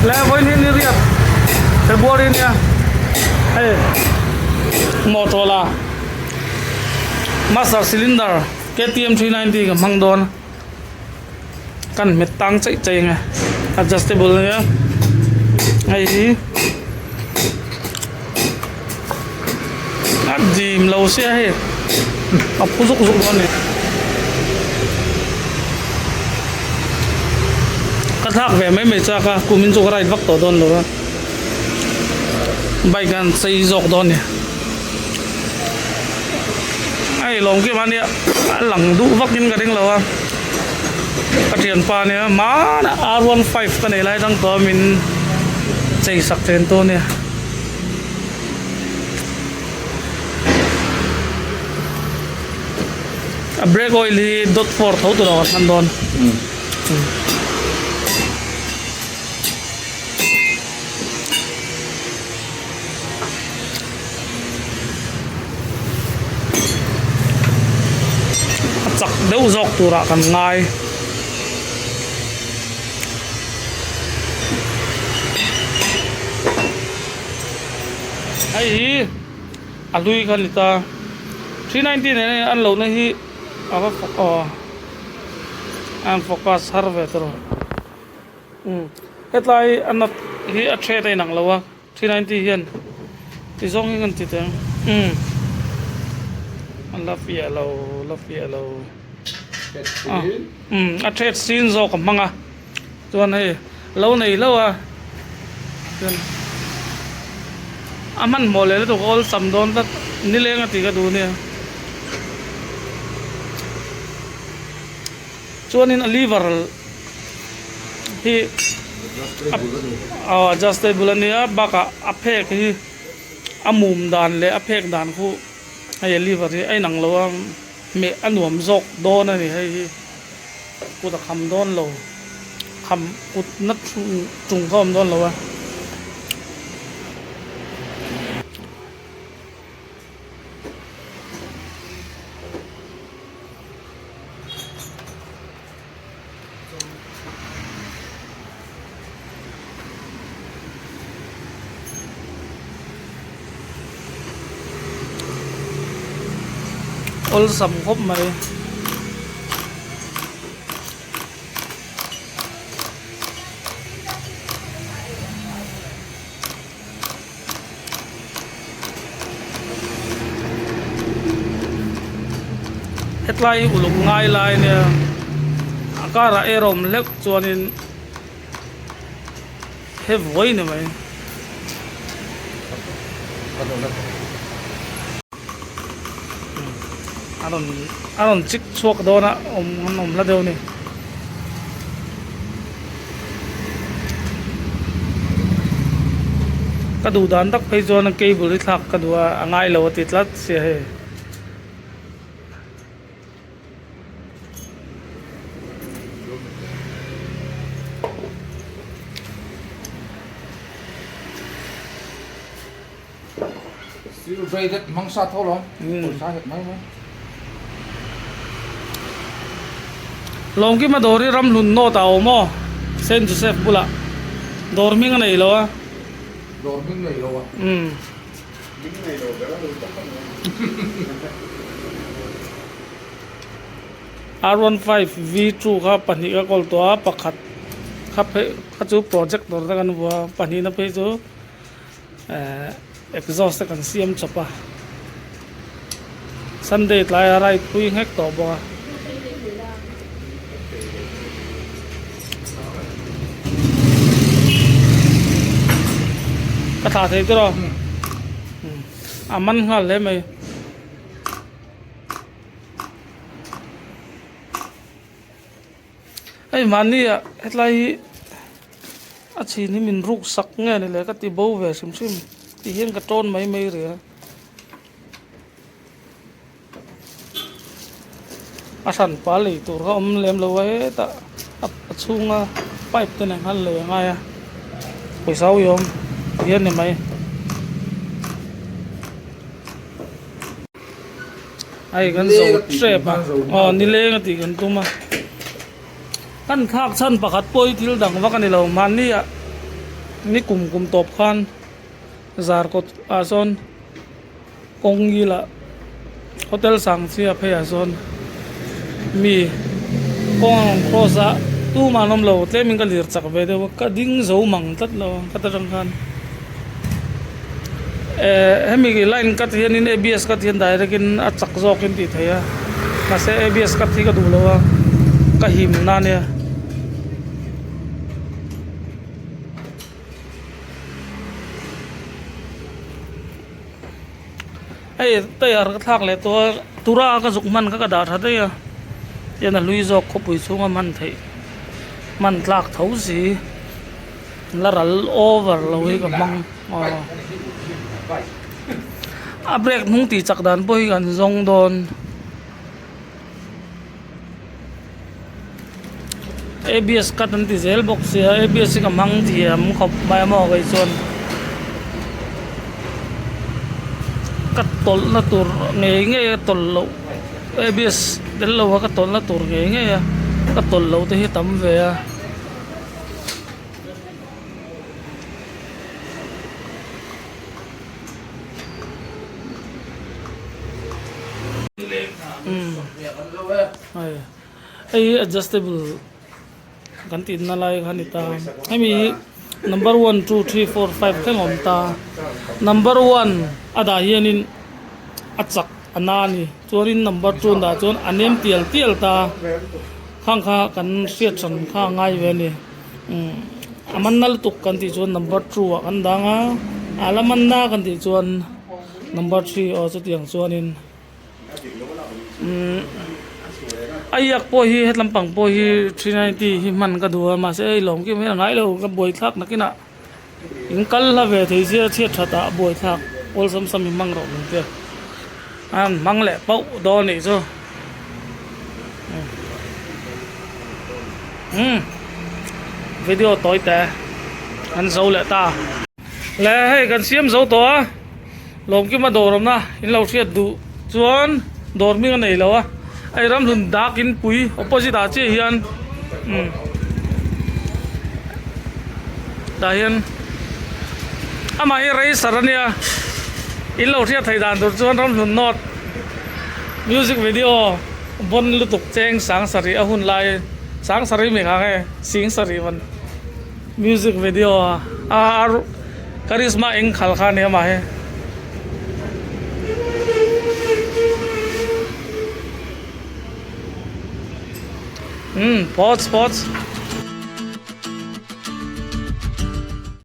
Le vawiin hi ni riat February nia hei motor a master cylinder KTM 390 ka hmang dawn kan hmet tang chaih chaih ang e adjustable ania hei hi a dim lo sia hei a phu zuk zuk dawn a ni. Ka thlak ve mai mai chak a kumin chu ka ride vak tawh dawn lo a bike an chei zawk dawn a ni hei lawm kim ania a lang duh vakin ka ring lo a ka thianpa ania hmanah R 15 ka nei lai dang tawh a min chei sak then tu ania. A brake oil hi dot four tho tur a hman dawn. A chak deuh zawk turah kan ngai. Hei hi a hlui kha a ni ta 390 nen a an lohna hi a va fak aw a han focus har ve tawh lo umm hetlai a nut hi a thret a inang lo a 390 hian ti zawng hi kan ti teh ang umm a la fiah lo la fiah lo umm a thret sin zawk a hmang a chuan hei lo nei hlauh a chuan a hmanhmawh leh lutuk a awlsam dawn tlat nileng a tih ka duh nia chuanin a lever hi aw adjustable a nia bakah a phek hi a mum dan leh a phek dan khu hei a lever hi a inang lo a meh a nuam zawk dawn a ni hei hi. Kut a kham dawn lo, kham kut na chung kha a awm dawn lo a. Awlsam khawp mai. Hetlai uluk ngai lai nia a karah erawm hlek chuanin he vawi ni mai. A rawn a rawn chik chhuak dawn a awm an awm hla deuh a ni. Ka duh dan tak phei chuan cable hi thlak ka duh a a ngai lo a ti tlat sia hei. Steel braided hmang sa tho lo pawisa het mai mai. Lawngkima dawr hi Ramhlun North ah a awm aw Saint Joseph bulah dawr hming a nei lo a. Dawr hming nei lo a. Umm. Hming nei lo ber a lo tak a ni. R15 V2 kha pahnih ka kawl tawh a pakhat kha phei kha chu projector te kan vua a pahnihna phei chu. Ehh exhaust te kan siam chawp a Sunday tlai a ride pui nghek tawh bawk a. Ka thlah thei tiraw a man nghal hle mai. Hei mahni ah hetlai hi a chhin hi min ruk sak nge ni le ka ti bo ve hrim hrim ti hian ka tawn mai mai rih a a hran pa lei tur kha awm lem lo a hetah a chhunga pipe te nen khan lei a ngai a pawisa uiawm ti hian ni mai. Hei kan zo tep a aw nileng a tih kan tum a kan thlak chhan pakhat pawh hi thil dang vak a ni lo mahni ah. Ni kum kum tawp khan Zarkawt ah sawn kawng ngila hotel Sangchia pheiah sawn mi kawng an rawn cross a tumah an awm lo tlemin ka lir chak ve deuh a ka ding zo mang tlat lo a ka ta tang khan eh hemi line cut hianin abs cut hian direct in a chak zawk in tih theih a mahse abs cut hi ka duh lo a ka him na ania. Hei tyre ka thlak leh tawh a tura ka zuk hman kha ka dah tha daih a tihian a hlui zawk khawpui chhunga hman theih hman tlak tho si la ral over lo hi ka hmang aw a brake hnung tih chak dan pawh hi kan zawng dawn. Abs cut an ti zel bawk sia abs hi ka hmang thiam khawp mai a maw kei chuan ka tawlh na tur ngei ngei a tawlh loh abs tel lo a ka tawlh na tur ngei ngei a ka tawlh loh te hi a tam ve a. Hei hi adjustable kan tih na lai kha a ni ta hemi hi number 1 2 3 4 5 thleng a awm ta number 1 a dah hianin a chak a na a ni chuanin number 2 an dah chuan a nem tial tial ta khang kha kan hriat hran kha a ngai ve a ni. A man na lutuk kan tih chuan number 2 ah kan dang a a la man na kan tih chuan number 3 aw chutiang chuanin umm a iak pawh hi hetlam pang pawh hi 390 hi hman ka duh a mahse hei lawm kim hian a ngai lo ka buai thlak nakinah in kal hla ve thei sia chhiat that ah a buai thlak awlsam sam hi hmang rawh min tia a hmang leh pauh dawn anih chu. Umm video tawi te an zo leh ta le hei kan siam zo tawh a lawmkima dawr awmna in lo hriat duh chuan dawr hming a nei lo a hei ramhlun dak in pui opposite ah chiah hian umm tah hian amah hi racer a nia in lo hriat theih dan tur chuan ramhlun north Music video bon lutuk cheng sang sarih a hun lai sang sarih mi kha nge sing sarih van music video a a karizma eng khal kha nia mah hi. Umm pause pause.